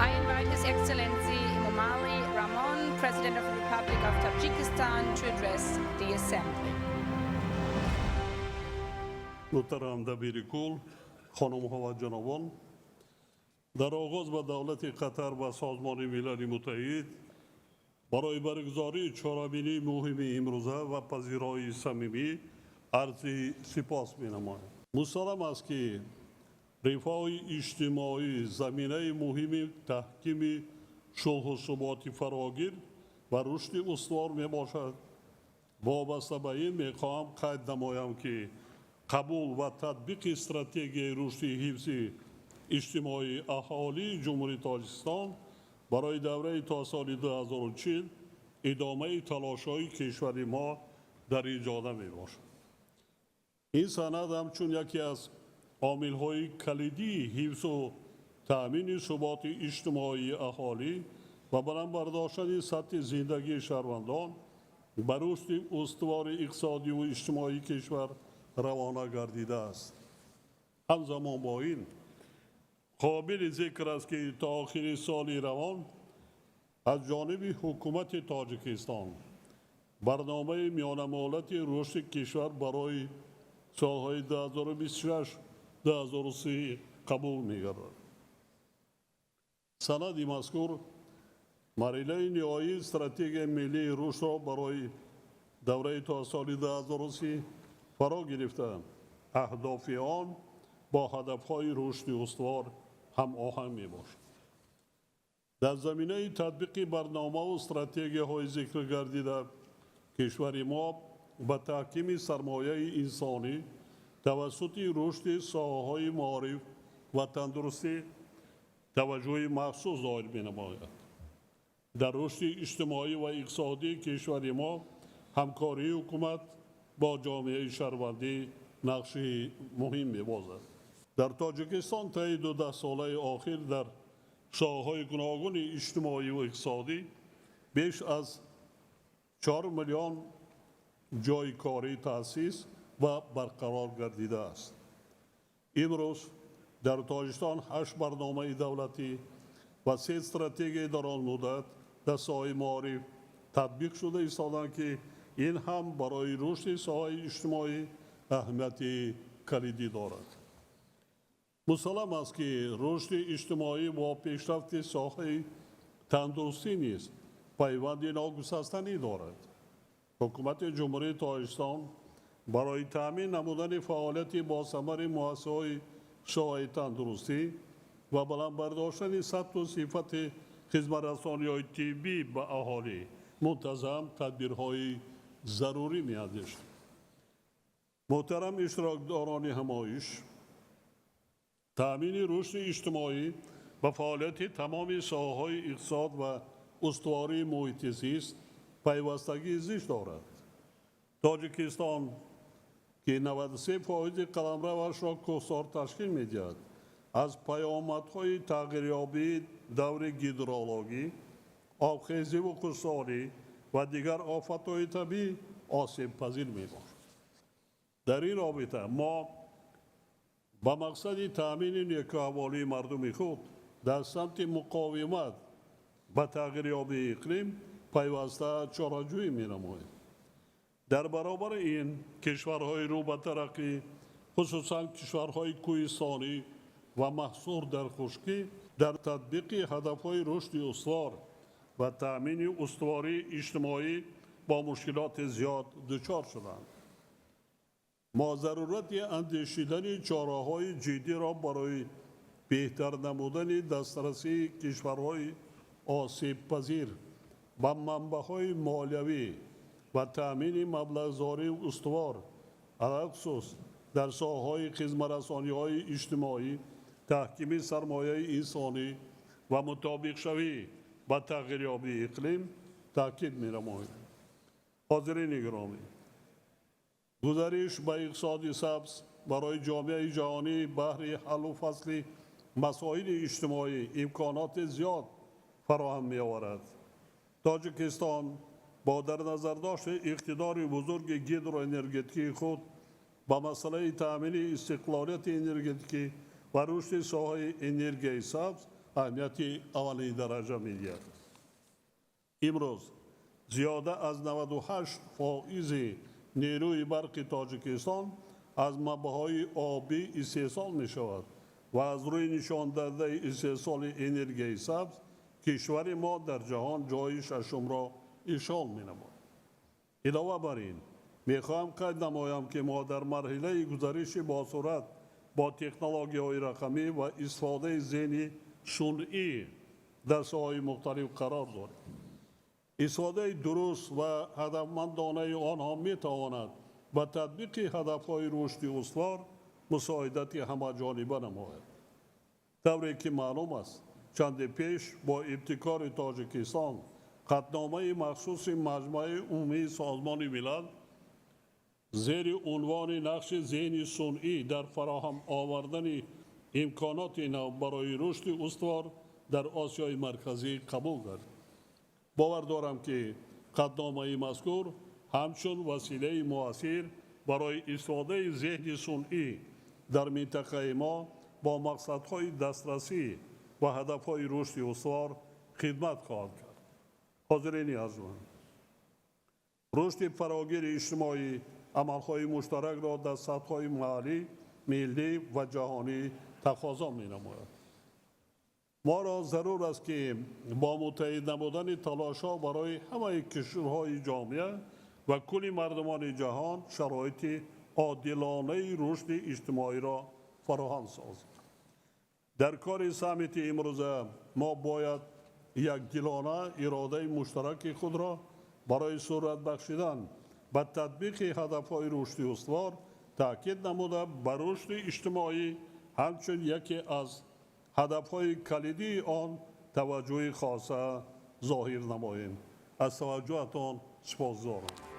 I invite His Excellency Emomali Rahmon, President of the Republic of Tajikistan, to address the Assembly. Муҳтарам дабири кул, хонумҳо ва ҷанобон, дар оғоз ба давлати Қатар ва Созмони Милали Муттаҳид барои баргузории чорабинии муҳими имрӯза ва пазироии самимӣ арзи сипос менамоям. Мусаллам аст, ки рифоҳи иҷтимоӣ заминаи муҳими таҳкими сулҳу суботи фарогир ва рушди устувор мебошад. Вобаста ба ин мехоҳам қайд намоям, ки қабул ва татбиқи стратегияи рушди ҳифзи иҷтимоии аҳолии Ҷумҳурии Тоҷикистон барои давраи то соли 2040 идомаи талошҳои кишвари мо дар ин ҷода мебошад. Ин санад ҳамчун яке аз омилҳои калидии ҳифзу таъмини суботи иҷтимоии аҳолӣ ва баланд бардоштани сатҳи зиндагии шаҳрвандон ба рушди устувори иқтисодиву иҷтимоии кишвар равона гардидааст. Ҳамзамон бо ин қобили зикр аст, ки то охири соли равон аз ҷониби ҳукумати Тоҷикистон барномаи миёнамуҳлати рушди кишвар барои солҳои 2026-2030 қабул мегардад. Санади мазкур марҳилаи ниҳоии стратегияи миллии рушдро барои давраи то соли 2030 фаро гирифта, аҳдофи он бо ҳадафҳои рушди устувор ҳамоҳанг мебошад. Дар заминаи татбиқи барномаву стратегияҳои зикр гардида кишвари мо ба таҳкими сармояи инсонӣ тавассути рушди соҳаҳои маориф ва тандурустӣ таваҷҷӯҳи махсус зоҳир менамояд. Дар рушди иҷтимоӣ ва иқтисодии кишвари мо ҳамкории ҳукумат бо ҷомеаи шаҳрвандӣ нақши муҳим мебозад. Дар Тоҷикистон таи ду даҳсолаи охир дар соҳаҳои гуногуни иҷтимоӣ ва иқтисодӣ беш аз 4 миллион ҷойи корӣ таъсис ва барқарор гардидааст. Имрӯз дар Тоҷикистон ҳашт барномаи давлатӣ ва се стратегияи дарозмуддат дар соҳаи маориф татбиқ шуда истодаанд, ки ин ҳам барои рушди соҳаи иҷтимоӣ аҳамияти калидӣ дорад. Мусаллам аст, ки рушди иҷтимоӣ бо пешрафти соҳаи тандурустӣ низ пайванди ногусастанӣ дорад. Ҳукумати Ҷумҳурии Тоҷикистон барои таъмин намудани фаъолияти босамари муассисаҳои соҳаи тандурустӣ ва баланд бардоштани сатҳу сифати хизматрасониҳои тиббӣ ба аҳолӣ мунтазам тадбирҳои зарурӣ меандешад. Муҳтарам иштирокдорони ҳамоиш, таъмини рушди иҷтимоӣ ба фаъолияти тамоми соҳаҳои иқтисод ва устувории муҳити зист пайвастагии зич дорад. Тоҷикистон, ки 93 фоизи қаламравашро кӯҳсор ташкил медиҳад, аз паёмадҳои тағйирёбии даври гидрологӣ, обхезиву хушксолӣ ва дигар офатҳои табиӣ осебпазир мебошад. Дар ин робита мо ба мақсади таъмини некӯаҳволии мардуми худ дар самти муқовимат ба тағйирёбии иқлим пайваста чораҷӯӣ менамоем. Дар баробари ин кишварҳои рӯ ба тараққӣ, хусусан кишварҳои кӯҳистонӣ ва маҳсур дар хушкӣ, дар татбиқи ҳадафҳои рушди устувор ва таъмини устувории иҷтимоӣ бо мушкилоти зиёд дучор шуданд. Мо зарурати андешидани чораҳои ҷиддиро барои беҳтар намудани дастрасии кишварҳои осебпазир ба манбаъҳои молиявӣ ва таъмини маблағгузории устувор, алалхусус дар соҳаҳои хизматрасониҳои иҷтимоӣ, таҳкими сармояи инсонӣ ва мутобиқшавӣ ба тағйирёбии иқлим таъкид менамоем. Ҳозирини гиромӣ, гузариш ба иқтисоди сабз барои ҷомеаи ҷаҳонӣ баҳри ҳаллу фасли масоили иҷтимоӣ имконоти зиёд фароҳам меоварад. Тоҷикистон бо дар назардошти иқтидори бузурги гидроэнергетикии худ ба масъалаи таъмини истиқлолияти энергетикӣ ва рушди соҳаи энергияи сабз аҳамияти аввалини дараҷа медиҳад. Имрӯз зиёда аз 98% нерӯи барқи Тоҷикистон аз манбаъҳои обӣ истеҳсол мешавад ва аз рӯи нишондодаи истеҳсоли энергияи сабз кишвари мо дар ҷаҳон ҷои шашумро ишғол менамояд. Илова бар ин, мехоҳам қайд намоям, ки мо дар марҳилаи гузариши босуръат бо технологияҳои рақамӣ ва истифодаи зеҳни сунъӣ дар соҳаҳои мухталиф қарор дорем. Истифодаи дуруст ва ҳадафмандонаи онҳо метавонад ба татбиқи ҳадафҳои рушди устувор мусоидати ҳамаҷониба намояд. Тавре ки маълум аст, чанде пеш бо ибтикори Тоҷикистон қатъномаи махсуси Маҷмаи Умумии Созмони Милал зери унвони нақши зеҳни сунъӣ дар фароҳам овардани имконоти нав барои рушди устувор дар Осиёи Марказӣ қабул гардид. Бовар дорам, ки қатъномаи мазкур ҳамчун василаи муассир барои истифодаи зеҳни сунъӣ дар минтақаи мо бо мақсадҳои дастрасӣ ва ҳадафҳои рушди устувор хидмат хоҳад кард. Ҳозирини арҷманд, рушди фарогири иҷтимоӣ амалҳои муштаракро дар сатҳҳои маҳаллӣ, миллӣ ва ҷаҳонӣ тақозо менамояд. Моро зарур аст, ки бо муттаҳид намудани талошҳо барои ҳамаи кишварҳои ҷомеа ва кулли мардумони ҷаҳон шароити одилонаи рушди иҷтимоиро фароҳам созем. Дар кори саммити имрӯза мо бояд якдилона иродаи муштараки худро барои суръат бахшидан ба татбиқи ҳадафҳои рушди устувор таъкид намуда, ба рушди иҷтимоӣ ҳамчун яке аз ҳадафҳои калидии он таваҷҷӯҳи хоса зоҳир намоем. Аз таваҷҷӯҳатон сипосгузорам.